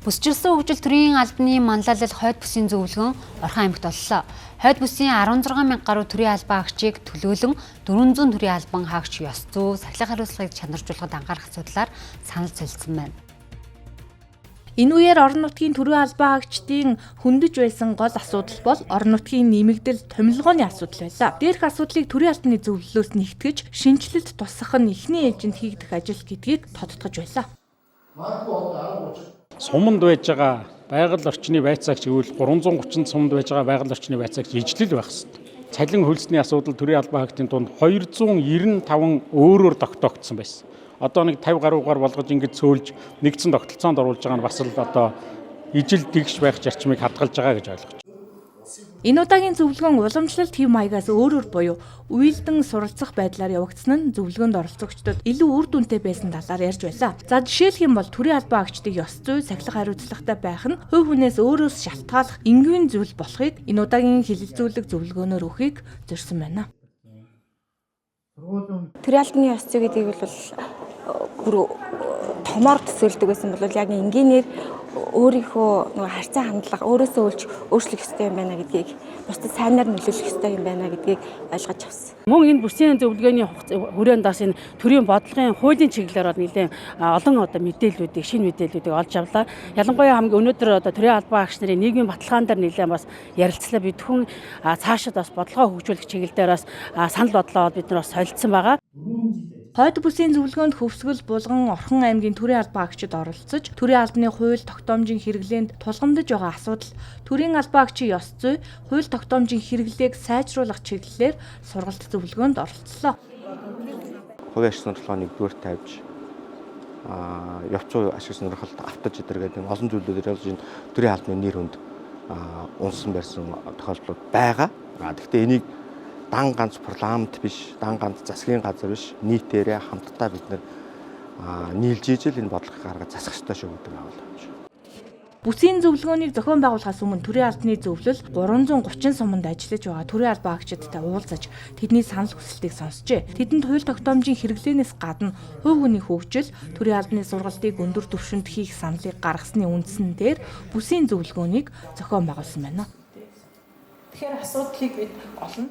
Бүсчилсэн хөгжил төрийн албаны манлайлал хойд бүсийн зөвлөгөөн Орхон аймагт боллоо. Хойд бүсийн 16 мянга гаруй төрийн албан хаагчийг төлөөлөн 400 төрийн албан хаагч ёс зүй, сахилах хариуцлагыг чанаржуулахад анхаарах асуудлаар санал солилцсон байна. Энэ үеэр орон нутгийн төрийн албан хаагчдын хөндөж байсан гол асуудал бол орон нутгийн нэмэгдэл томилгооны асуудал байлаа. Дээрх асуудлыг төрийн албаны зөвлөлөөс нэгтгэж шинэчлэлд тусах нь эхний ээлжинд хийгдэх ажил гэдгийг тодтогч байлаа. Суманд байж байгаа байгаль орчны байцаагч гэвэл 330 суманд байж байгаа байгаль орчны байцаагч ижлэл байх ёстой. Цалин хөлсний асуудал төрийн албан хаагчдын дунд 295 өөрөөр тогтоогдсон байсан. Одоо нэг 50 гаруйгаар болгож ингэж цөөлж нэгдсэн тогтолцоонд оруулж байгаа нь бас л одоо ижил тэгш байх зарчмыг хадгалж байгаа гэж ойлгож байна. Энэ удаагийн зөвлөгөөн уламжлалт хэв маягаас өөрөөр буюу уйлдан суралцах байдлаар явагдсан нь зөвлөгөөнд оролцогчдод илүү үр дүнтэй байсан талаар ярьж байлаа. За, жишээлх юм бол төрийн албан хаагчдыг ёс зүй, сахилах хариуцлагатай байх нь хувь хүнээс өөрөөс шалтгааллах энгийн зүйл болохыг энэ удаагийн хэлэлцүүлэг зөвлөгөөнөөр өгөхийг зорьсон байна. Төрийн албаны ёс зүй гэдгийг бол бүр томоор төсөөлдөг байсан бол яг энгийнээр өөрийнхөө нөгөө харьцаа хандлага өөрөөсөө өлж өөрчлөх ёстой юм байна гэдгийг, бусдад сайнаар нөлөөлөх ёстой юм байна гэдгийг ойлгож авсан. Мөн энэ бүсийн зөвлөгөөний хүрээнд бас энэ төрийн бодлогын хуулийн чиглэлээр бол нэлээд олон одоо мэдээллүүдийг, шинэ мэдээллүүдийг олж авлаа. Ялангуяа хамгийн өнөөдөр одоо төрийн албан хаагч нарын нийгмийн баталгаан дээр нэлээд бас ярилцлаа. Бид хүн цаашид бас бодлогоо хөгжүүлэх чиглэл дээр бас санал бодлоо бид нар бас солилцсон байгаа. Хойд бүсийн зөвлөгөөнд Хөвсгөл, Булган, Орхон аймгийн төрийн албан хаагчид оролцож, төрийн албаны хууль тогтоомжийн хэрэглээнд тулгамдаж байгаа асуудал, төрийн албан хаагчийн ёс зүй, хууль тогтоомжийн хэрэглээг сайжруулах чиглэлээр сургалт зөвлөгөөнд оролцлоо. Хувийн ашиг сонирхлоо нэгдүгээр тавьж, явц ашиг сонирхолд автаж идэр гэдэг олон зүйлүүдээр болж энэ төрийн албаны нэр хүнд унсан барьсан тохиолдлууд байгаа. Гэхдээ энийг дан ганц парламент биш, дан ганц засгийн газар биш, нийтээрээ хамтдаа бид нар нийлж ижил энэ бодлогыг гаргаж засах ёстой шүү гэдэг агуулга авч. Бүсийн зөвлөгөөнийг зохион байгуулахаас өмнө төрийн албаны зөвлөл 330 суманд ажиллаж байгаа төрийн албан хаагчидтай уулзаж, тэдний санал хүсэлтийг сонсжээ. Тэдэнд хууль тогтоомжийн хэрэглээнээс гадна хувь хүний хөгжил, төрийн албаны сургалтыг өндөр түвшинд хийх саналыг гаргасны үндсэн дээр бүсийн зөвлөгөөнийг зохион байгуулсан байна. Тэгэхээр асуудлыг бид олон